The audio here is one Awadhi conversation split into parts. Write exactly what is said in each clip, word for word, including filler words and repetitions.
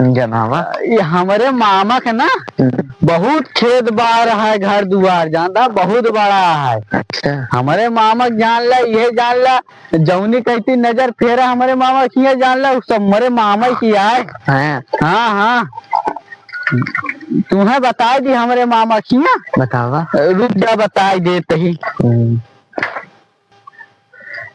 जनावा। ये हमरे मामा के ना, हम्म। बहुत खेत बार है, घर दुआर, जानता, बहुत बड़ा है। अच्छा। हमरे मामा के जान ला, ये जान ला, जौनी कहती नजर फेरा हमरे मामा के हियाँ, जान ला, उ सब हमरे मामा के हियाँ है। हाँ। हाँ, हाँ। तुम्हें बताई दी हमरे मामा के हियाँ। बतावा। रुक जा, बताई देत ही। हम्म।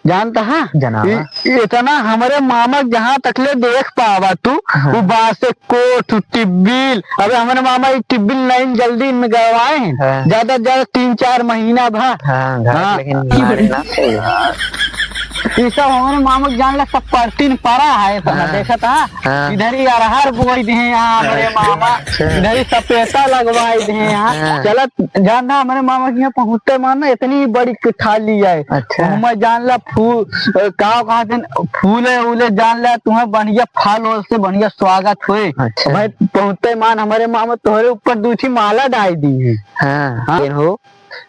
जानता है? जनावा। इ-, इतना हमरे मामा के जहाँ तक ले देख पावा तू, हाँ। उ बासे कोठ, टिब्बिल। अबे हमरे मामा ई टिब्बिल लाइन जल्दी में गड़वाए हैं। हाँ। ज्यादा से ज्यादा तीन चार महीना भा। हाँ, घर हाँ। लेकिन मारे ना। ई सब हमरे मामा के जान ला सब परतीन परा है, सब हाँ। देखत है। हाँ। इधर ही अरहर बोई दे हैं यहाँ हमरे हाँ। मामा, अच्छा। इधर ही सपेता लगवाई दे हैं यहाँ। हाँ। चलत जान रहा हमरे मामा के यहाँ पहुँचते मान ना इतनी बड़ी थाली है। अच्छा। मैं जान ला फूल, अ, का कहा दिन, फूले उले जान ला तुम्हें बढ़िया फल उल से बढ़िया स्वागत होए। अच्छा। भाई पहुँचते मान हमरे मामा तोहरे ऊपर दू ठी माला डाल दी है। हाँ, हाँ। फिर हो?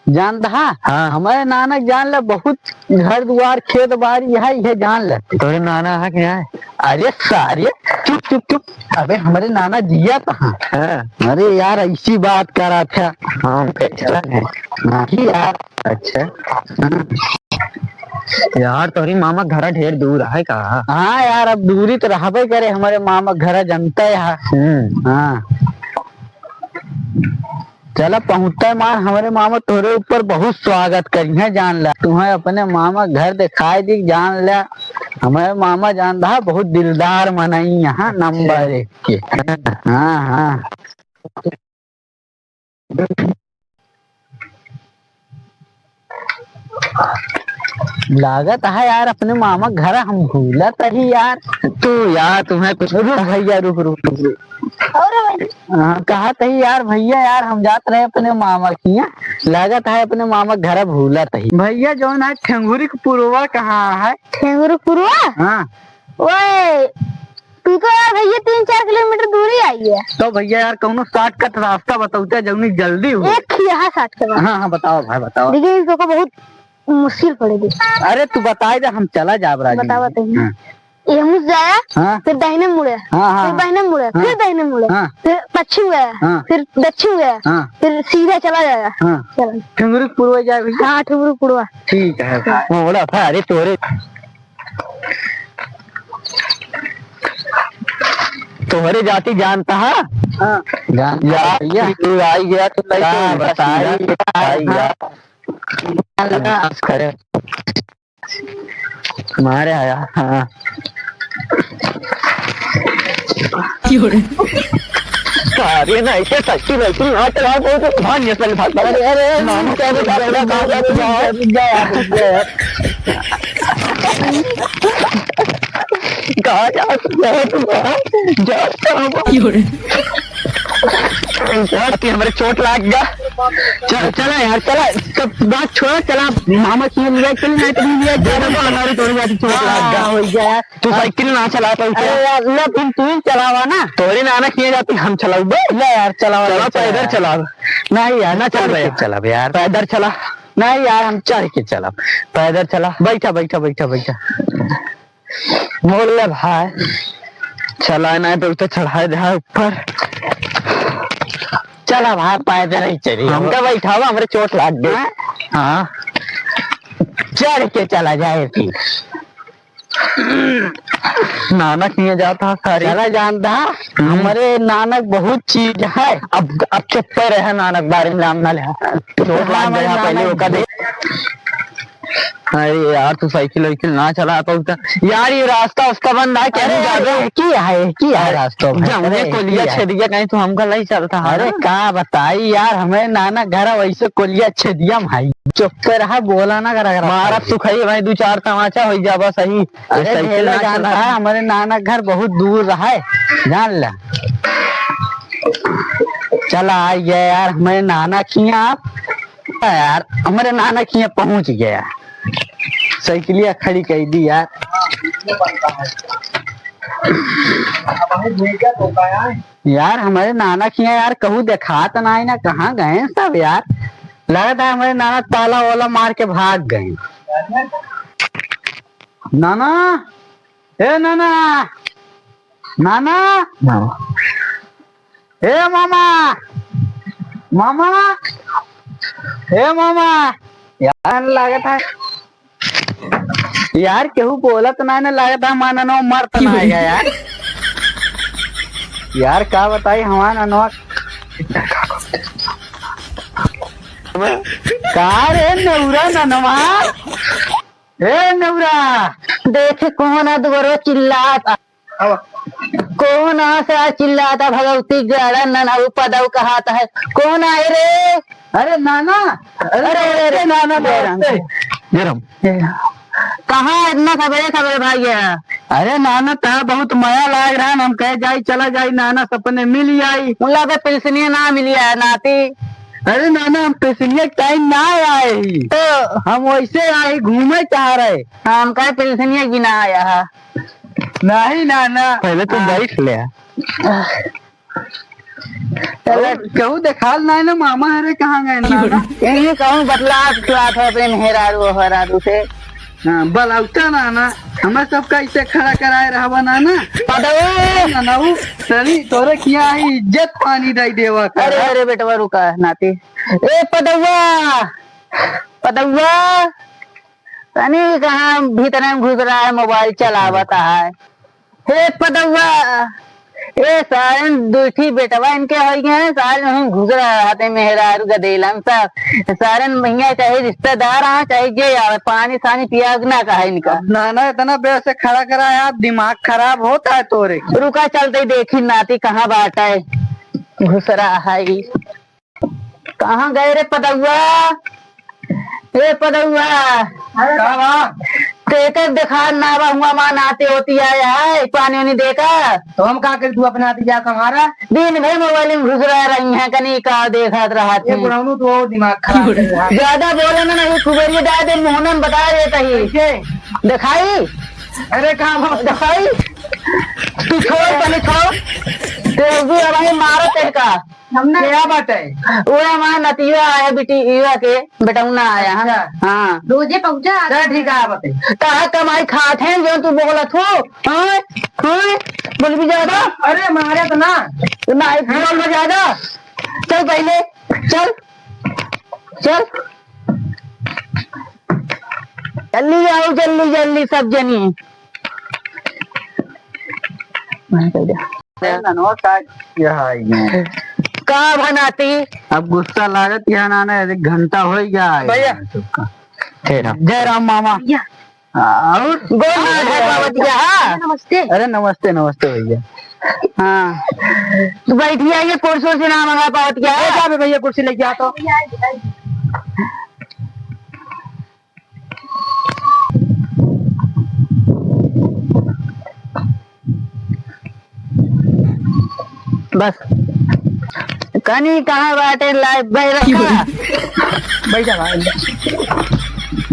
जानत हा? हाँ। हमरे नानक जान ला बहुत घर दुआर खेत बारी है, ये जान ला। तोरे नाना है कि नहीं? अरे सारे, चुप, चुप, चुप। अबे हमरे नाना जिया कहाँ? हाँ। अरे यार, ऐसी बात करा था। हाँ, कैसा है? नहीं यार। अच्छा। हाँ। यार, तोरी मामा घरा ढेर दूर है का? हाँ यार, अब दूरी तो रहबे करे, हमरे मामा घरा जनता है। हम्म। हाँ। चला पहुँचते मान, हमरे मामा तोहरे ऊपर बहुत स्वागत करिहैं, जान ला। तुम्हें अपने मामा घर दिखाई दी, जान ला। हमरे मामा जान रहा बहुत दिलदार मनई यहाँ नंबर एक के। हाँ, हाँ। लागत है यार, अपने मामा घर हम भूलत ही यार। तू यार, तुम्हें कुछ रुक भैया, रुक, रुक, रुक, रुक। और भाई? हाँ, कहत ही यार, भैया यार, हम जात रहे अपने मामा के यहाँ, लागत है अपने मामा घर भूलत ही। भैया, जौन है ठेंगुरी के पुरवा कहाँ है? ठेंगुरी पुरवा? हाँ। ओए, तू तो यार भैया तीन चार किलोमीटर दूर ही आई है। तो भैया यार, कौनो shortcut रास्ता बतौते, जौनी जल्दी हो। एक ही यहाँ shortcut है। हाँ, हाँ, बताओ भाई, बताओ। लेकिन इसको बहुत मुश्किल पड़ेगी। अरे, तू बताए दे, हम चला जाब राजू। बतावा तनी। हाँ। ये मुझ जाया, हाँ। फिर दाहिने मुड़े, हाँ, हाँ, फिर हाँ। बाहिने मुड़े, हाँ। फिर दाहिने मुड़े, हाँ। फिर पश्चिम गया, हाँ। फिर दक्षिण गया, हाँ। फिर सीधा चला जाया। हाँ। चला। ठुंगरुक पुरवा जाए भैया। हाँ, ठुंगरुक पुरवा। ठीक है भाई। मोड़ा था, अरे तोरे तोहरे जाति जानता है? हाँ। जानता है यार, भैया। तू आई गया तो नहीं का तो बताई, बताई यार। हाँ। करे। मारे आया, हाँ। क्यों रे? सारे ना ऐसे साइकिल, साइकिल ना चलाओ, कोई तो भाग नहीं, पहले भाग, भाग। अरे, अरे, अरे, नाम क्या बता रहा है? भाग, भाग, भाग, भाग, भाग। कहाँ जा सकते हो तुम? जा, जा। क्यों रे? यार, कि हमरे चोट लाग गया। चल, चला यार, चला। सब बात छोड़ा, चला, मामा के यहाँ लिया, चल, नहीं तो नहीं लिया, जा। देखो, हमारे थोड़ी ज्यादा चोट लाग गया। हाँ, हो गया। तू साइकिल ना चला पाऊ क्या? अरे यार, ले, फिर तू ही चलावा ना। तोरे नाना किए जाती, हम चलाऊ बे। ले यार, चलावा, चला, चला पैदल यार। चला। नहीं यार, ना चल चढ़ रहे के हैं। चला बे यार। पैदल चला। नहीं यार, हम चढ़ के चला। पैदल चला। बैठा, बैठा, बैठा, बैठा। मोड़ ले भाई। चला, नहीं तो उतर चढ़ाए दे ऊपर। चला भाई, पैदल ही चली। हमका बैठावा, हमरे चोट लाग गई। हाँ? हाँ। चढ़ के चला जाए फिर। नानक नहीं जाता सारी। चला जानता, हम्म। हमरे नानक बहुत चीज है। अब, अब चुप्पे रहे, नानक बारे में नाम ना ले। चोट लाग हाँ, गया, नानक पहले ओका दे। अरे यार, तू साइकिल वाइकिल ना चला पाऊ त। यार, ये रास्ता उसका बंद है, क्या अरे नहीं यार, जाबे? एक ही है, एक ही है अरे, रास्ता, भाई। जौने अरे, एक कोलिया ही है। छेदिया कहीं तो हमका नहीं चलता है अरे, ना। का बताई यार, हमें नाना घर वैसे कोलिया छेदिया में है। चुप पे रहा, बोला ना करा, करा मारा भाई। तू खाई भाई, दो चार तमाचा हो जाबा सही। अरे, ये साइकिल ढेला ना जान चला। रहा है, हमारे नाना घर बहुत दूर रहा है, जान ला। चला, आ गया यार, हमारे नाना किया आप। यार, हमरे नाना किया पहुंच गया। साइकिलिया खड़ी कर दी यार। यार, हमरे नाना किया यार, कहूँ देखात ना है ना, कहाँ गए सब यार? लगता है हमरे नाना ताला वाला मार के भाग गए। नाना, ए नाना, नाना। मामा। ए मामा, मामा, ए मामा, यार लागत है, यार केहू बोलत ना, ना लागत है, हमार ननवा मरत ना आएगा यार। यार का बताई, हमार ननवा का रे नेउरा ननवा, ए नेउरा। देखे कौन है दुआरो चिल्लात। कौन आस आ चिल्लाता भगवती गड़ा ननऊ पदऊ कहात है। कौन आए रे? अरे नाना, अरे, अरे, अरे, अरे, नाना, जय राम। नमस्ते। जय राम। जय राम। कहाँ इतना सवेरे सवेरे भाई है? अरे नाना, ता बहुत मया लाग रहा है, हम कहे जाई, चला जाई, नाना सपने मिल जाई। उन लोग के पेंशनिया ना मिली है नाती। अरे नाना, हम पेंशनिया के टाइम ना आए ही। तो हम वैसे आए, घूमे चाह रहे। हम कहे पेंशनिया की ना आया है। नहीं नाना। पहले तू हाँ। बैठ ले। चलो। और केहू देखाल नहीं ना, मामा हरे कहाँ गए नाना? यही कहूँ बतलात लात है अपने मेहरारू ओहरारू से। हाँ, बलौता नाना, हमें सब कैसे खड़ा कराए रहबा नाना? पदऊ। नाना, ऊ तनी तोरे किया है इज्जत पानी दई देवा कर। अरे, अरे बेटवा रुका नाती। ए पदौआ, पदौआ, तनी कहाँ भीतरे में घुस रहा है, मोबाइल चलावत है। हे पदौआ, ए सारन दुठी बेटवा इनके होइ गए हैं, सारन हम घुस रहा रहते मेहरारू गदेलन सब। सारन भैया चाहे रिश्तेदार आ, चाहे जे आवे, पानी सानी पिया ना कहा इनका। अब नाना इतना बेर से खड़ा करा है, आप दिमाग खराब होता है तोरे। रुका चलते देखी नाती कहाँ बाटा है, घुस रहा है। कहाँ गए रे पदौआ? ए पदौआ। अरे का बा? तेकर देखा ना बा, हुआ माँ नाते होती आया है, पानी उनी देकर। तो हम का करी, तू अपने आप ही जा कमारा। दिन भर मोबाइल में घुस रहा रही है, कनी का देखत रहा ये थी। बुढ़ाउनु तो और दिमाग खराब कर रहा है। ज्यादा बोले ना, नहीं खुबरिया डाल दे, मुँह में बता देता ही। कैसे? दिखाई? अरे का बा? दिखाई? तू छोड़, पहले छोड़। तेरे भी अब ये मारत है का? हम ना क्या बात है? वो हमारा नतिया आया, बिटिया के, बेटौना आया, हाँ। अच्छा। हाँ। रोजे पहुँचा? चल ठीक है, आवत है। कहा कमाई खात हैं, जो तू बोलत हो? हाँ? हाँ? बोल भी ज्यादा? अरे मारे तो ना। ना, बोल भी ज्यादा। चल पहले, चल। चल। जल्दी आओ, जल्दी, जल्दी सब जनी। ननवा का यहाँ आई है? का बनाती? अब गुस्सा लागत यहाँ नाना, एक घंटा हो गया है। भैया। जय राम। जय राम मामा। भैया। और? गोल ना उठा पावत गया, हाँ? नमस्ते। अरे नमस्ते, नमस्ते भैया। हाँ। तो बैठिया, ये कुर्सी से ना मंगा पावत गया। ले जा बे भैया, कुर्सी लेके आ तो। बस। कनी कहाँ बाटे लाइव बैठा? बैठा भाई।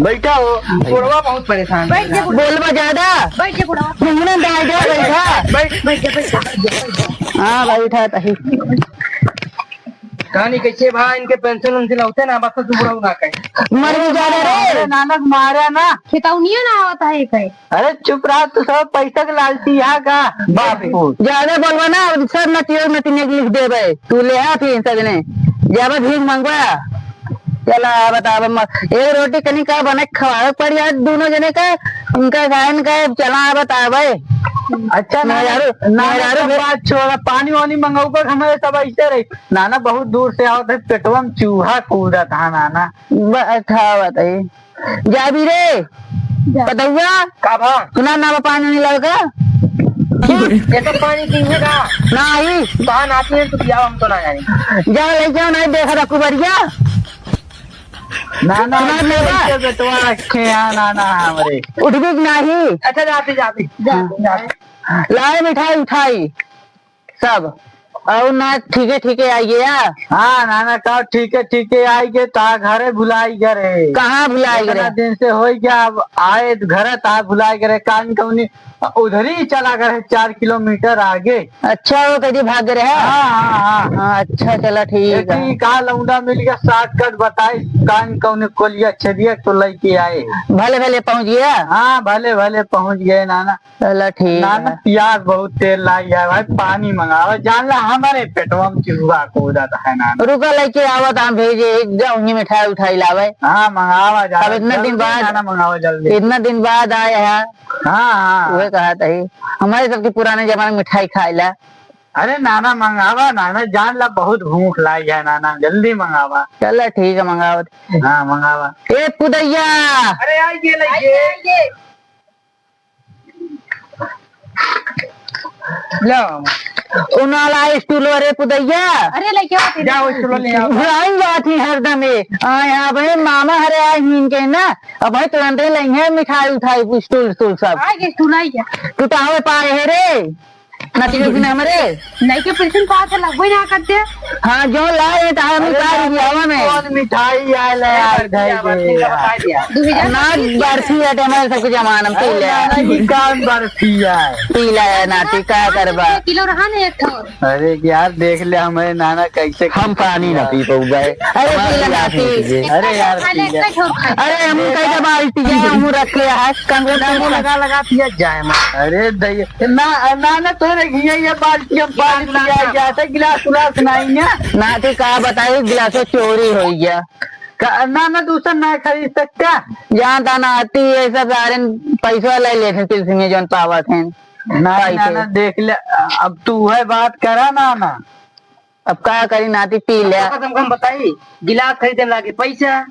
बैठा हो, बुढ़वा बहुत परेशान है। बैठ जा, बुढ़वा। बोलबा ज्यादा? बैठ जा, बुढ़वा। घूमने दाई जा, बैठा। बैठ, बैठ जा, बैठ जा, बैठ जा। हाँ, बैठा तही। कहानी कैसे भा, इनके पेंशन उनसे लौटे ना, बस तू बुढ़ऊ ना कहे। मर भी ज्यादा रे। अरे नानक मारा ना। चेतावनिया ना आवत है कहे। अरे चुप रहा, तू सब पैसा के लालची यहाँ का बाप को। ज्यादा बोलबा ना, सब नतियो नतिनिया के लिख देबे। तू ले आ फिर सगने। जाबे भीख मांगबा। चला बताबे म-, एक रोटी कनी का बने खवावे पड़ जाए दोनों जने का। उनका गायन का चला बताबे। अच्छा ना, मेहरारू, नाना, मेहरारू सब भी बात छोड़ा, पानी वानी मंगाऊ पर हमारे सब ऐसे रही। नाना बहुत दूर से आवत है, पेटवा में चूहा कूदत है नाना। बैठा बताई। जाबी रे। जा। पदौआ। का भा? सुना ना बा पानी नहीं लावे का? ये तो पानी पीने का। ना आई। कहाँ नाती है तो पियाओ, हम तो ना जाने। जा ले जाओ, नहीं देखा था कुबरिया। ना, ना, सुना ना बा। ऐसे बेटवा रखे हैं, ना, ना, हमरे। उठ भी नहीं। अच्छा, जाते, जाते, जाते, जाते। लाए मिठाई उठाई। सब। और ना ठीके ठीके आई गया। हाँ नाना, का ठीके ठीके आई गए, ता घरे भुलाई गए रे। कहाँ भुलाई गए इतना रे? दिन से होई गया, अब आए घरे ता भुलाई गए रे। कान कौनी उधर ही चला गए रहे, चार किलोमीटर आगे। अच्छा, वो कहीं भाग गए रहे? हाँ, हाँ, हाँ। हाँ, अच्छा, चला, ठीक है। एक ही कहा लौंडा मिल गया, shortcut बताई, कान कौन कोलिया छेदिया तो लेके आए। भले, भले पहुँच गया? हाँ, भले, भले पहुँच गए नाना। चला, ठीक नाना, है। प्यास बहुत तेज लाग गया भाई, पानी मंगावा, जान ला हमारे पेटवा में चिहुआ कूदत है नाना। रुका, लेके आवा, तो हम भेजे, एक जाऊंगी मिठाई उठाई लावे। हाँ, मंगावा जा, अब इतना दिन जल्दी बाद, नाना, मंगावा जल्दी। इतना दिन बाद आए हैं। हाँ, हाँ। वह कहा था ही, हमारे सबके पुराने जमाने में मिठाई खाइला। अरे नाना, मंगावा नाना, जान ला बहुत भूख लाग है नाना, जल्दी मंगावा। चला ठीक है, मंगावा। हाँ, मंगावा। ए पुदैया। अरे आइए, लइके। लो। उनाला स्टूल रे पुदैया। अरे लइके आओ, जाओ, स्टूल ले आओ। भुलाई जाती हरदम ए। आए, हाँ भाई, मामा हरे आए हीन के ना। अब भाई तुरंते लइहे मिठाई उठाई, स्टूल, स्टूल सब। आइए, स्टूल आइए। तू तो हवे पाए है रे। नाती के बिना हमरे। नहीं के पिलसिन पास है, लगबे ना करते। हाँ, जो लाए हैं, तो हम अरे उतार नाना, दिया हवा में। कौन मिठाई आए ले, अरे यार, बर्फी भाई है, बर्फी है। का बता दिया। दू हजार ना, बत्तीस बर्फी है, तो हमारे सबके जमाना में अरे पी ले। नाना, ये कौन बर्फी है? पी ले, नाती, का करबा? किलो रहा ना एक ठो। अरे यार, देख ले, हमारे नाना कैसे हम पानी ना पी पाऊबे। अरे पी ले, नाती। अरे यार, पी ले। अरे हम कैसे बाल्टी है, हम रख के है, कम से कम लगा, लगा पिया जाए। अरे दैया, ना, ना, ना, तोरे घिया ये बाल्टी में पानी पिया जाता, गिलास उलास नहीं है। नाती का बताई, गिलास चोरी हो गया। का, ना, ना, दूसरा ना खरीद सकता। जानता नाती, ये सब सारे पैसा ले लेते हैं, किसी में जौन पावत हैं। ना, ना, ना, देख ले, अब तू है बात करा ना, ना। अब का करी नाती, पी ले। अब कसम, हम बताई, गिलास खरीदे लागे पैसा,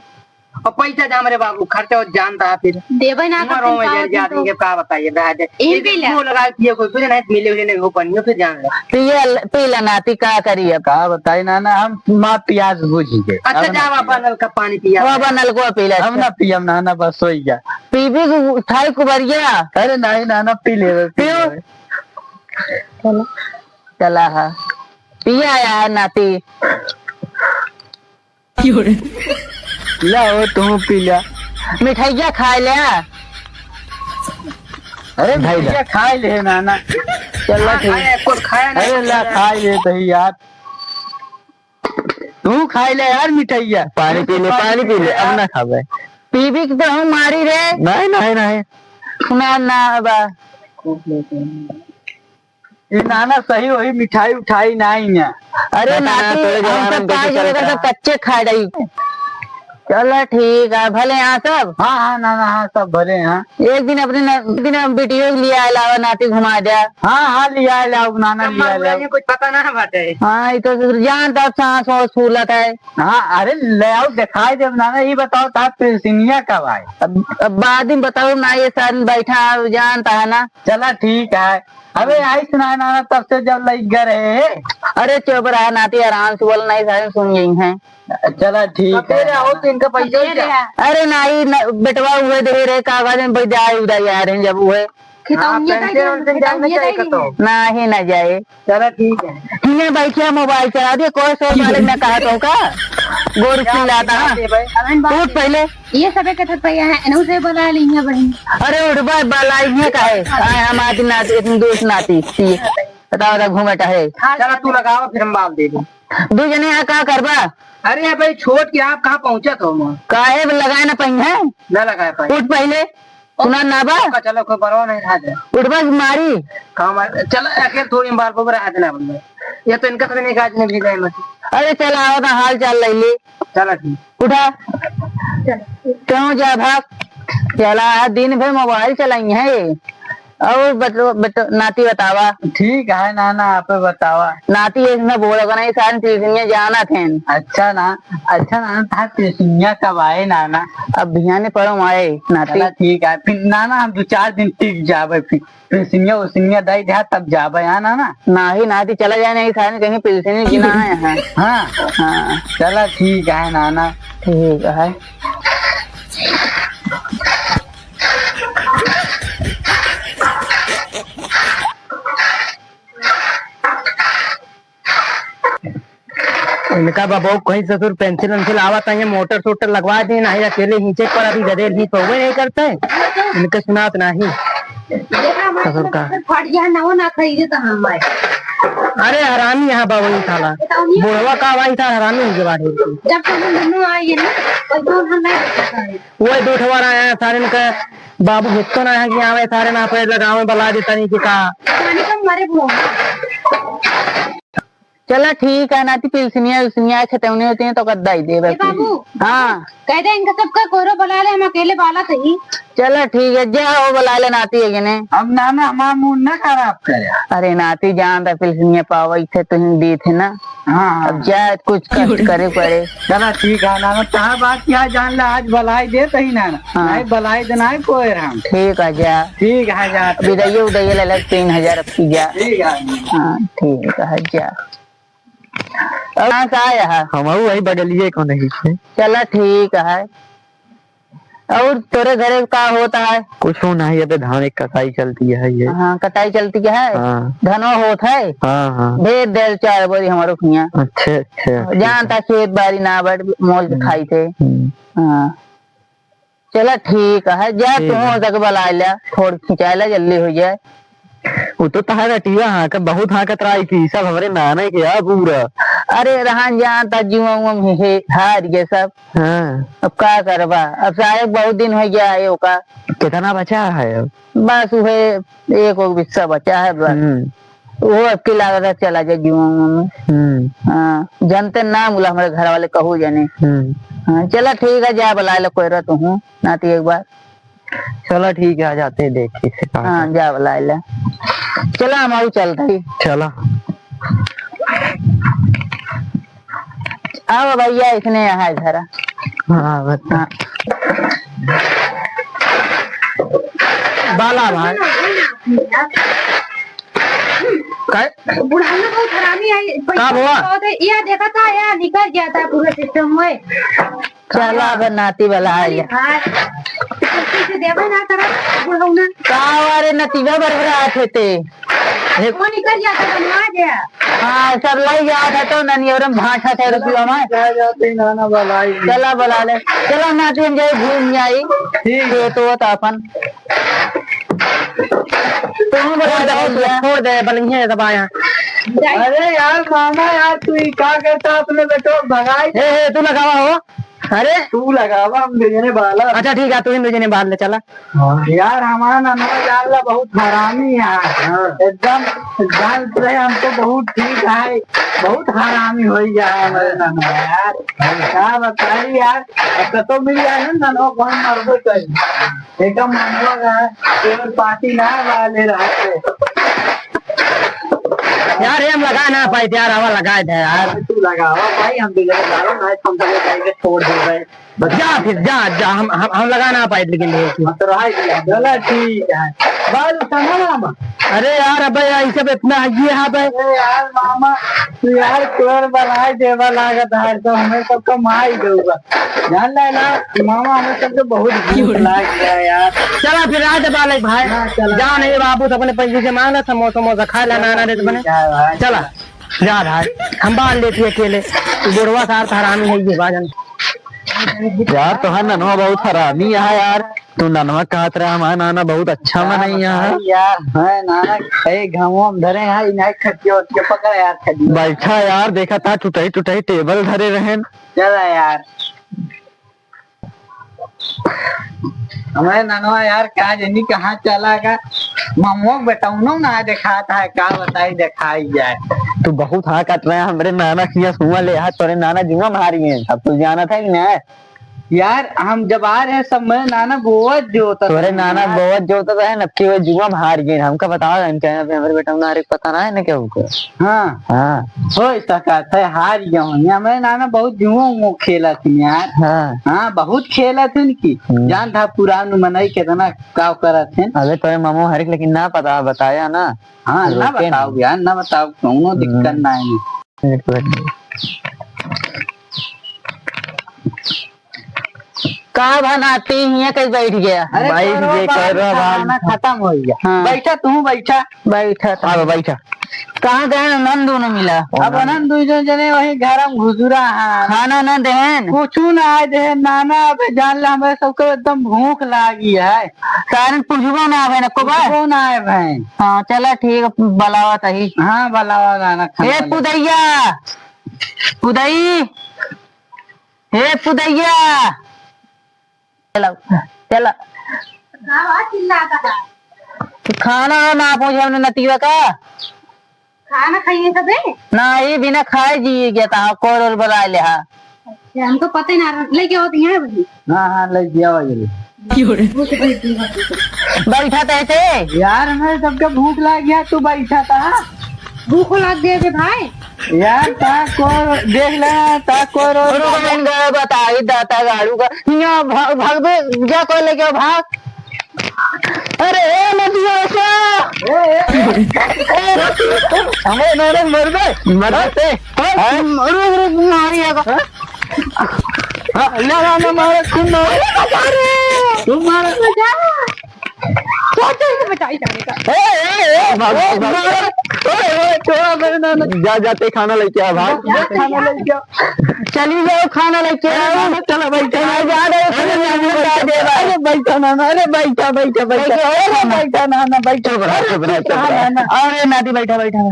और पैसा जा हमरे बाबू, खर्चा हो जानता है फिर। देवे ना उमर हो करते, यार, का जाती है, का बताइए, रह जाए। यही पी ले। मुंह लगा पिए कोई, तुझे नहीं मिले, उले नहीं हो पानी, फिर जान ले। पिए, पी ले नाती, का करी अब? का बताई ना, ना, हम माँ प्यास बुझ गए। अच्छा, अब ना जाओ, पिए। अपन नल का पानी पिया। वो अपन नल को पी ले, हम अच्छा। ना पियम ना, ना, बस हो गया। पी भी खाई कुबरिया। अरे नहीं ना, ना, पी ले, पी पियो। ले। चला, चला हा। पिया यार नाती। क्यों रे? ला हो, तू पी ला। मिठाइया खाए ले। अरे भाई मिठाइया ला। खाए ले नाना। चल ला हाँ, ठीक। खाए, कुछ खाया नहीं। अरे ला, खाए ले तही यार। तू खाए ले यार मिठाइया। पानी पी ले, पानी पी ले, अब ना खावे। पीबी के तो हम मारी रे। नहीं, नहीं, नहीं। सुना ना बा। ये नाना सही वही मिठाई उठाई नाई है। अरे नाना, नाती, तोरे हम जमाना सब में पाँच कैसे लोग चलता? सब कच्चे खा रही। चला ठीक है, भले यहाँ सब। हाँ, हाँ, नाना, हाँ, सब भले हैं। एक दिन अपने न-, एक दिन हम बिटियो के लिए आए लावा, नाती घुमा दे। हाँ, हाँ, ले आए लाओ, नाना, ले आए लाओ। कुछ पता ना बाटे। हाँ, ये तो जान तब सांस वास फूलत है। हाँ, अरे ले आओ, दिखाई दे नाना, ये बताओ था पिलसिनिया कब आए? अब, अब बाद में बताओ ना, ये साथ में बैठा है, जानता है ना। चला ठीक है। अबे आई सुनाए नाना, तब से जब लइक गए रहे। अरे चुप रहा नाती, आराम से बोल, नहीं सारे सुन गई हैं। चला ठीक है। आओ तो इनका पैसा दे दे। अरे नहीं न, बेटवा हुए दे रहे कागज में, भाई जाए उधर यार हैं जब हुए। हाँ, पेंशन वेंशन जाए ना जाए कतो। नहीं ना जाए। चला ठीक है। हिने बैठे मोबाइल चला दिए, कोई सो मालिक ना कहा तो का? गोरू चिल्लाता, हाँ। अबे बात उठ पहले। ये सबे के थक पया है, एनहु से बला ली है बहन। अरे उठबा, बलाई है काहे? आए हम आदि नाती, इतनी दूर से नाती, ये बताओ, बताओ, घूमे टहरे। चला तू लगावा, फिर हम बाल दे दे। दू जने यहाँ का करबा? अरे भाई, छोट के आप कहाँ पहुँचत हो, माँ? काहे लगाए ना पाई है? ना लगाए पाई। उठ पहले, सुना ना बा? का चलो, कोई परवाह नहीं रहा जाए। उठबा की मारी। कहाँ मार-, चल, अकेले थोड़ी बार को रहा देना बंदा। ये तो इनका सभी नहीं काज नहीं भेजा है मत। अरे चल, आओ ना, हाल चाल ले ले। चला ठीक। उठा। क्यों जा भाग? चला, दिन भर मोबाइल चलाई है ये। और बतलो, बत-, नाती बतावा। ठीक है नाना, आप बतावा। नाती एक ना बोला का नहीं, सारे ट्यूशनिया जाना थे। अच्छा ना, अच्छा नाना, था ट्यूशनिया कब आए नाना? अब भियाने पड़ो आए नाती। चला ठीक है, फिर नाना हम दो चार दिन टिक जावे, फिर पिलसिनिया उलसिनिया दई द्या तब जाबे, हाँ नाना? नाही नाती, चला जाए, नहीं खाए, कहीं पिलसिनी बिना आए हैं। हाँ। हाँ। चला ठीक है नाना। ठीक है। इनका बबो कहीं ससुर पेंसिल वेंसिल आवत है, ये मोटर सोटर लगवा दी, नहीं अकेले खींचे पर अभी गदेल खींच पउबे नहीं करते, इनके सुनात नहीं। देखा, हमारे ससुर का। तो फट गया, नवा ना खरीदे तो हम आए। अरे, हरामी यहाँ बा वही साला। बताओ नहीं। बुढ़वा का वही था, हरामी हो गया बाटे। जब से हम दोनों आए हैं ना, कोई तो हम नहीं देखा है। वही दो ठो बार आया है, सारे इनका बाबू भेजतो ना है कि आवे, सारे ना पे लगावे, बला देता नहीं कि का। पानी कम मारे बुढ़वा। चला ठीक है नाती, पिलसिनिया उलसिनिया खतौनी होती हैं तो कद्दा ही देबे। ए बाबू। हाँ। कह दे इनका सबका कोरो बुला ले, हम अकेले बाला सही। चला ठीक है, जा हो बुला ले नाती है कि नहीं। अब नाना हमार मूड ना खराब करे। अरे नाती जान त पिलसिनिया पावै थे, तुहीं दी थे ना। हाँ, हाँ। अब जा कुछ कष्ट करे पड़े। चला ठीक है नाना, तहा बात क्या जान ला, आज बुलाई देत ही नाना। हाँ। नहीं बुलाई देना है कोई हम। ठीक है जा। ठीक है जा। बिदाई उदाई ले लग तीन हजार अब की जा। ठीक है। हाँ ठीक है जा। और कहाँ से आया है? हम वही बगलिए को नहीं थे। चला ठीक है। और तोरे घरे का होता है? कुछ हो नहीं, अबे धान एक कटाई चलती है ये। हाँ, कटाई चलती है। हाँ। धनो होत है। हाँ, हाँ। भेज दे चार बोरी हमारो खिया। अच्छा, अच्छा, अच्छा। जानता खेत बाड़ी ना बड़ मौज हम्म। खाई थे। हम्म। हाँ। चला ठीक है, जा ठीक तू है। हो सके बुला ले, थोड़ खिंचाए ला, जल्दी हो जाए। वो तो तहार रटिया हाँकत, बहुत हाँकत रहा कि सब हमरे नाना के आ पूरा। अरे रहन जान ता जुआ उआ में हे, हार गए सब। हाँ। अब का करबा, अब साहेब बहुत दिन हो गया है ओका। कितना बचा है अब? बस उहे एक एक बिस्सा बचा है बस। हम्म। वो अब की लागत है चला जाए जुआ उआ में। हम्म। हाँ, जनते ना मुला हमारे घर वाले कहू जाने। हम्म। हाँ, चला ठीक है, जा बुला ले कोई रहा तू हूँ, नाती एक बार। चला ठीक है, आ जाते हैं, देखी से का हाँ, होता है। जा बुला ले। चला, हम आऊ चलते ही। चला। आओ भैया, इसने यहाँ इधर आ। हाँ, बता। हाँ। बाला भाई। काय? बुढ़ाना बहुत हरामी है, पैसा का हुआ? बहुत है, यह देखा था, यह निकल गया था पूरा सिस्टम में। चला, अब नाती वाला आ गया। हाँ। तो किसी से देवे ना करा, बुढ़ौना। का वारे नतीबा बरबरात हेते। हे। वो निकल जाता, बनवा गया। हाँ, सब लाई जात है तो ननियरम भांट है रुपया में। जा जाते ही नाना वाला आई। चला, बुला ले। चला, नाती, हम जाए घूम जाई। ठीक। तो, तो, तो अपन। तू बुला छोड़ दे, ले, छोड़ दे, बलिंगे दबाया। अरे यार, मामा यार, तू ही का करता अपने बेटो भगाई? हे, हे, तू लगावा हो। अरे तू लगावा, हम दुजने बाला। अच्छा ठीक है, तू ही दुजने बाल ले चला। हाँ, यार हमारा ननवा जान ला बहुत हरामी है। हाँ। एकदम जान से हम तो बहुत ठीक है, बहुत हरामी हो गया है हमारे ननवा यार। हाँ। क्या बताई यार, अब तो मिल जाए ना ननवा को हम मरबो करी। एकदम मनवा का केवल पार्टी ना वाले रहते। यार, ये हम लगा ना पाए यार, आवा लगाए थे यार। तू लगावा भाई, हम बिगड़ जा रहे हैं, हम तो लेकर छोड़ दे भाई। बस। जा फिर, जा, जा, हम, हम, हम लगा ना पाए, लेकिन ये चीज। हाँ, तो रहा ही दिया। चला, ठीक है। बाल उठाना मामा। अरे यार, अबे यार, ये सब इतना है, ये है भाई। अरे यार मामा, तू यार तोर बनाए देवा लागत है, तो हमें सबका मार ही देगा। जान ले ना, मामा हमें सबके बहुत भूख लाग गया यार। चला फिर, आ जा बालक भाई। हाँ, चला। जा नहीं बाबू, तो अपने पैसे से मांग ला, समोसा, समोसा खा ला, नाना रे, तो बने। ठीक है भाई। चला, जा भाई, हम बांध लेती है अकेले। तू बुढ़वा सार था, हरामी है ये बाजन। यार, तोहार ननवा बहुत हरामी है यार। तू ननवा कहत रहा, हमारा नाना बहुत अच्छा मनई है। यार, है नाना, ए, घामवा में धरे हैं, इन्हें खटिया उटिया पकड़ यार, खटिया। बैठा यार, देखा था, टुटही, टुटही टेबल धरे रहेन। चला यार। हमारे ननवा यार, का जनी कहाँ चला गा? ममुआ बेटौनो ना देखात है, का बताई, देखाई जाए। तू बहुत हाँ कट रहे हैं, हमरे नाना किया सुआ ले हाथ, तोरे नाना जुआ मारी है, सब तू जानत है कि ना? यार, हम जब आ रहे सब, मेरे नाना बोवत जोतत तोरे रहे नाना यार। बोवत जोतत रहे, नक्की वो जुआ मार गए। हमका बताओ, इनके यहाँ पे हमरे बेटौना रे पता ना है ना क्या हुआ? हाँ। हाँ। हो सकत है, हार गया हूँ। ये हमारे नाना बहुत जुओ उओ खेलत हैं यार। हाँ। हाँ, बहुत खेलत हैं कि। हम्म। जान था पुरान मनई कितना का करत हैं। अबे तोरे मामू हरिक लेकिन ना पता, बताया ना। हाँ, ना रोके बताओ नहीं। यार, ना बताओ, कौनो दिक्कत हम्म। ना है। एक मिनट। का भा नाती हियाँ कहीं बैठ गया? अरे बैठ करो गए, बात, करो बात। खाना खत्म हो गया। हाँ। बैठा, तू बैठा। बैठा था। अब बैठा। कहाँ गए आनंद दोनों मिला? अब आनंद दुई जन जने वही घर में घुसुरा है। खाना ना देहन? कुछ ना आए देहन नाना, अबे जान ले हमें सबको एकदम भूख लागी है। सारन पुछबो ना आवे ना को बा? पुछबो ना आए भाई। हाँ, चला ठीक, बलावा तही। हाँ, बलावा नाना खाना ए बलावा। पुदैया, पुदई, ए पुदैया, चला, चला। का बा चिल्लाता है? खाना ना पहुँचे हमने नतीवा का। खाना खाइए सबे? ना, ये बिना खाए जिए गया था, कोर ओर बना ले हा। अच्छा, हमको पता ही ना रहा। लेके आओ तो यहाँ है भाई। हाँ, हाँ, ले गया हो जल्दी। बैठा तो ऐसे। यार, हमें सबके भूख लाग गया, तू बैठा था। भूख लाग गया रे भाई। यार, ता को देख ले, ता को रो। अरे, बहन गए बताई दाता गाड़ू का। यहाँ भाग, भाग बे, जा कोई लेके आओ, भाग। अरे, ए, नदिया बचा। ए, ए, ए, ए, हमें इन्होंने मर गए। मर गए थे। हाँ? अरे, अरे, मार गया का। हाँ? हाँ, ले, ले, ले, मारे, तुम मारो। अरे, बचा रे। तुम मारो। बचा। सोचो इसे बचाई जाने का। ए, ए, ए, भाग, ए, भाग। मारो। ए, ए, छोड़ा मेरे नाना। जा, जा, ते खाना लेके आ, भाग। जा, जा, खाना लेके आ। चली जाओ, खाना लेके आओ। अरे, चलो भाई, चलो। चलो, जा रहे हो, अरे, चलो, नाना, चलो, बैठा, चलो। अरे, बैठा, नाना, अरे, बैठा, बैठा, बैठा। बैठो, अरे, बैठा, नाना, बैठा। चुप रहा, चुप रहा, चुप रहा। अरे, नाना, बैठा, बैठा।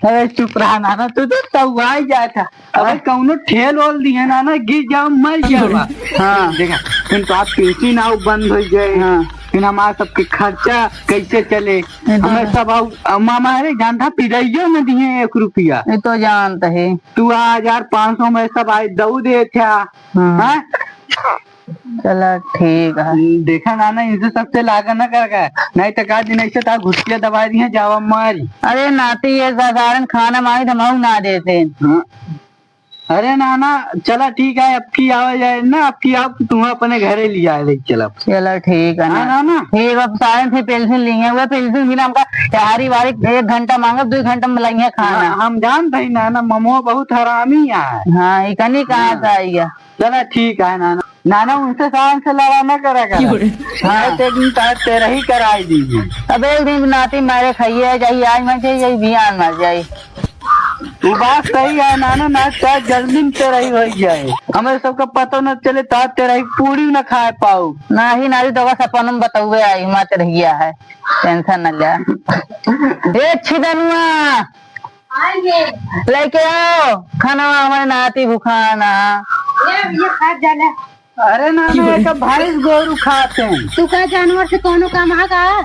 अरे, चुप रहा, नाना, तू तो तउआई जात है। अबे, हाँ। कौनो ठेल ओल दिहे, नाना, गिर जाओ, मर जाओ। हाँ। देखा, फिर तो आप पेटी ना बंद हो जाए। हाँ। फिर हमारा सबके खर्चा कैसे चले? ये तो हमें है। सब आउ, मामा, अरे, जानता, पिटाइयो न दिहे एक रुपया। ये तो जानता है। तू हजार पाँच सौ में सब आए दऊ दे था। हाँ। हाँ? चला ठीक है। देखा नाना, इनसे सबसे लागा ना कर का, नहीं तो का दिन ऐसे था घुटिया दबा दिए जावा मारी। अरे नाती, ये साधारण खाना मांगी तो हम ना देते। हाँ। अरे नाना, चला ठीक है, अब की आवा जाए ना, अब की आप तुम अपने घरे लिया ले चला। चला ठीक है हाँ ना। नाना। ठीक, अब सारे से पेंसिल ली है, वो पेंसिल भी ना हमका तैयारी वारी एक घंटा मांगब, दो घंटा में लइहे खाना। हाँ, हम जानत ही नाना, ममो बहुत हरामी है। हाँ, इकनी कहाँ हाँ। से आई है? चला ठीक है नाना। नाना उनसे शान से लड़ा ना करा कर। क्यों रे? हाँ, तो एक दिन तार तेरा ही कराई दीजिए। अब एक दिन नाती मारे खाइए जाई, आज मर जाई, जाई बिहान मर जाई। वो बात सही है नाना, ना चाहे जल्दी में तेरा ही हो जाए। हमें सबका पता न चले, तार तेरा ही पूरी न खाए पाऊ। नाही, नाही, तो बस अपन हम बतौवे आई, मत रहिया है, टेंशन न ले। ए छिदनुआ, आएंगे। लेके आओ खाना, हमारे नाती भूखाना। ये, ये खा जा ले। अरे नाना, एक भैंस गोरू खाते हैं। तू का जानवर से कोनो काम है का?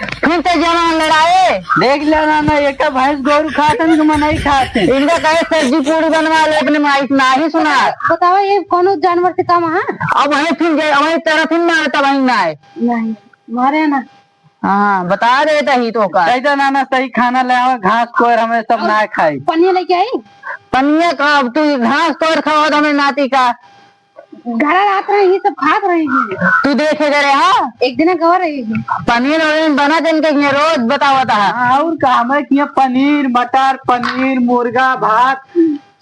फिर तो जानवर लड़ाए। देख ले नाना, एक भैंस गोरू खाते हैं कि मैं नहीं खाते। इनका कहे सब्जी पूरी बनवा ले अपने माई से, नाही सुना। बतावा, ये कोनो जानवर से काम है? अब वहीं फिर जाए, वहीं तरफ ही मारता, वहीं ना आए। नहीं, मारे ना। हाँ, बता देता ही तो का। कह दे नाना, सही खाना ले आवे, घास कोर हमें सब और ना खाई। पनिया लेके आई? पनिया का, अब तू घास कोर खावा तो हमें नाती का। घरा रात रहे, ये सब खात रही है। तू देखे करे, हाँ? एक दिन गवा रही है। पनीर वनीर बना दिन के ये रोज बतावत है। हाँ, और का, हमें किया पनीर, मटर पनीर, मुर्गा, भात,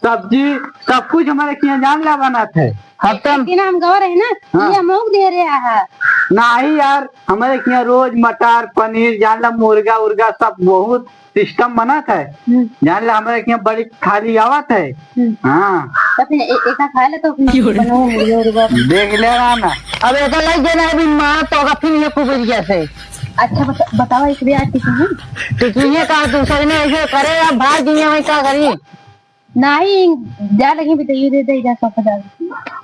सब्जी, सब कुछ हमारे किया जान ला बनत है। हफ्ता एक दिन हम गवा रहे ना, हाँ। ये हम लोग दे रहे हैं। नाही यार, हमारे किया रोज मटर पनीर, जान ला मुर्गा उर्गा सब बहुत सिस्टम बनत है। हम्म। जान ला हमारे किया बड़ी थाली आवत है। हम्म। हाँ। तो फिर ए-, एका खा ले तो फिर क्यों रे? बनाओ मुर्गा उर्गा। देख ले रहा ना। अब एका लग जाना है, अभी मार तो होगा फिर ये कुबेरिया से। अच्छा बता-, बतावा एक भी आज किसी ने? तो ये का दूसरे ने ऐसे करे, अब भाग गई है, वही का करी? नाही, जा लगी बिताइए दे दे जा सौ पचास।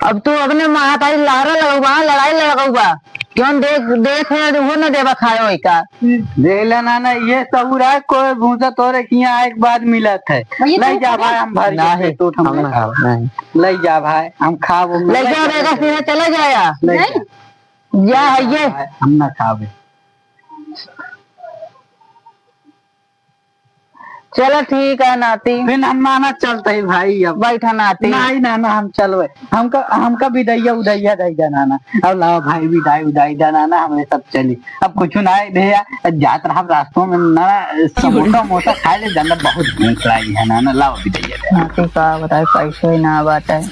अब तू अपने महतारी लहरा लगौबा, लड़ाई लगौबा। क्यों देख, देख है, वो न देबा खाए होई का। हम्म। देख ले नाना, ये सहूर है, कोई भूसा तोरे किया एक बार मिलत है। भैया, ले तू जा खा। भाई, हम भर के नाही, पेट उठ हम हम ना खाब। नहीं। ले जा भाई, हम खाब, हम ले नहीं जा, खाब। बेटा, सीधा चला जाया। ले नहीं। जा। जा है ये। भाई, हम ना खाबे। चलो ठीक है नाती। फिर हम नाना चलते ही भाई अब। बैठा नाती। नहीं नाना, हम चलवे। हमका, हमका बिदैया उदैया दे दे नाना। अब लाओ भाई, बिदाई उदाई दे नाना, हमें सब चली। अब कुछ ना है भैया, जात रहा रास्तों में ना, समोसा मोसा खा ले, जाना बहुत भूख लगी है नाना, लाओ बिदैया दे। नाती का बताए, पैसे ना बात है।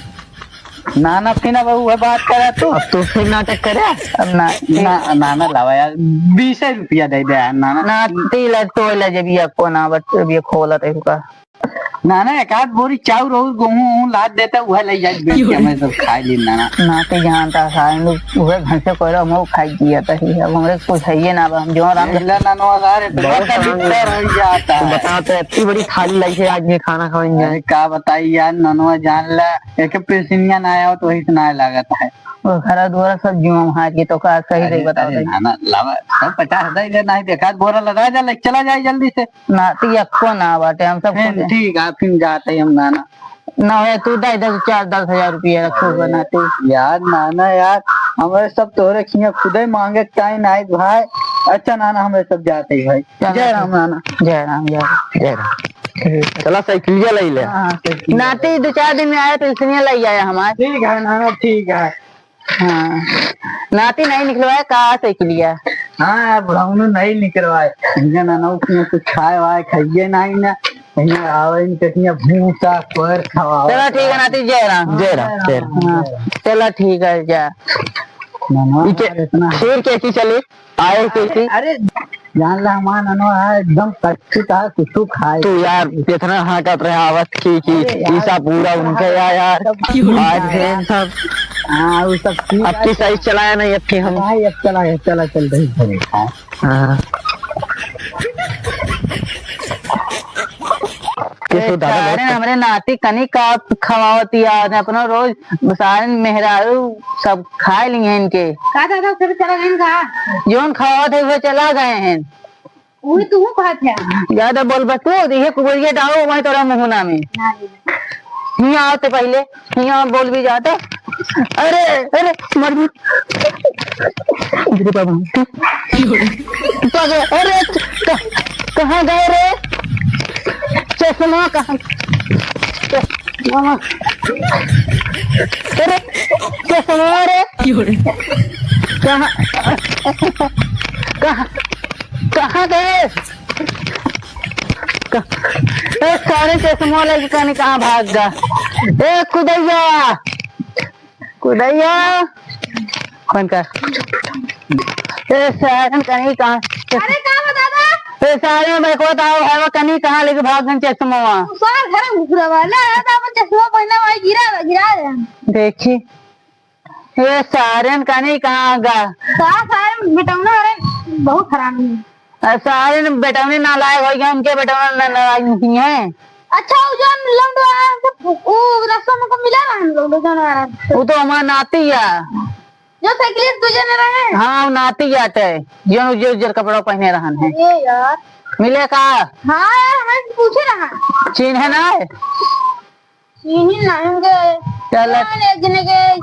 नाना, फिर अब उहे बात करा तू। अब तू फिर नाटक करे। अब ना, ना, नाना लावा यार, बीस रुपया दे दे यार, नाना। ना, ती लग तो ले जब ये को ना, बट जब ये खोलत है का। नाना, एक आध बोरी चाउर और गेहूं लाद देता, उहे ले जाए बेच के हमें सब खाए ली, नाना। ना, ते जानता है, उहे घर से कोई हम खाई दिया था ही, अब हमरे कुछ है ये ना, अब हम जो राम देख ले, ननवा सारे तो बहुत बहुत दिक्कत हो जाता है। बता तो, इतनी बड़ी थाली लाई है, आज ये खाना खाएंगे। अरे, का बताई यार, ननवा जान ला, एक पेशनिया ना आया हो तो वही से ना लागत है। वो घरा दुआरा सब जुआ हाथ के तो का सही अरे, सही बताओ अरे, भाई। ना, ना, लावा, सब पचास हजार इधर नहीं देखा, बोरा लदा जा, ले चला जाए जल्दी से। नाती अक्को ना बाटे, हम सब फिर खुदे। ठीक है, फिर जाते ही हम नाना। ना है, तू दे दे, चार दस हजार रुपया रखो हुआ नाती। यार, नाना यार, हमारे सब तोरे खिया खुदे मांगे, टाइम नहीं भाई। अच्छा नाना, हमारे सब जाते ही भाई। चलो, जय राम ठीक। नाना। जय राम, जय राम। जय राम। ठीक है। चला, साइकिलिया ले ले। हाँ, हाँ, साइकिलिया। नाती दो चार दिन में आया तो इसने ले आया हमारे। ठीक है नाना, ठीक है। हाँ, नाती नहीं निकलवाए का साइकिलिया? हाँ, बुढ़ाउनो नहीं निकलवाए। इनका नाना उसने कुछ खाए वाए, खाइए नहीं ना। कहीं आवे न, कहीं भूसा पर खवाओ। चला ठीक है नाती, जय राम। जय राम, जय राम। हाँ, चला ठीक है, जा। नाना, इके यार, इतना खीर कैसी चली? आए अरे, कैसी? अरे, जान ला, हमार ननवा है, एकदम कच्ची का कुछ खाए। तू यार, इतना हाँकत रहे, आवत की, की, अरे यार, ईसा पूरा उनके या यार। सब आज है सब। हाँ, वो सब ठीक अब है। की साइज चलाया नहीं, अब की हम। भाई, अब चला, चला, चल रही है। हाँ। कैसे ए, दादा, सारे बहुत हमरे नाती कनी का खवावत या, ने अपनो रोज सारे मेहरारू सब खाए ली हैं इनके। का दादा, फिर चला गए का? जोन खवावत है, वो चला गए हैं। वही तू कहत है। ज्यादा बोल बस तू, ये कुबरिया डालो वहीं तोरा मुहना में। ना, नहीं। हियाँ आओ तो पहले, हियाँ बोल भी जाता। अरे, अरे, मर भी। अरे बाबा, तू, तू आ गया। अरे, क-, कहाँ गए रे? चश्मा कहाँ? चश्मा। अरे, चश्मा रे। कहाँ, कहाँ, कहाँ गए? क-, ए, सारे चश्मा लेके कनी कहाँ भाग गा? ए, कुदैया, कुदैया, कौन का? ए, सारे कनी कहाँ? अरे, का बा दादा? ए, सारे में बैठो, बताओ, है वो कनी कहाँ लेके भाग गन चश्मा? सार घर में घुस रहा है। ले, दादा, अपन चश्मा पहना हुआ है, गिरा, गिरा दे। देखी। ए सारेन कनी कहाँ गा? का सारेन बेटौना रे, बहुत हरामी है। आ, सारेन बेटौनी नालायक होइ गया, उनके बेटौना ना-, नालायक नहीं है। अच्छा, वो जौन लौंडो आया, वो रास्ता में को मिला रहा है लौंडो जौन आया। वो तो हमार नाती है। जो साइकिल से दो जने रहे हैं? हाँ, वो नाती आटे, जौन उज्जर उज्जर कपड़ा पहने रहन है। अरे यार। मिले का? हाँ यार, हमें पूछे रहा। चिन्हे ना है? चिन्हे ना होंगे। चल। एक जने के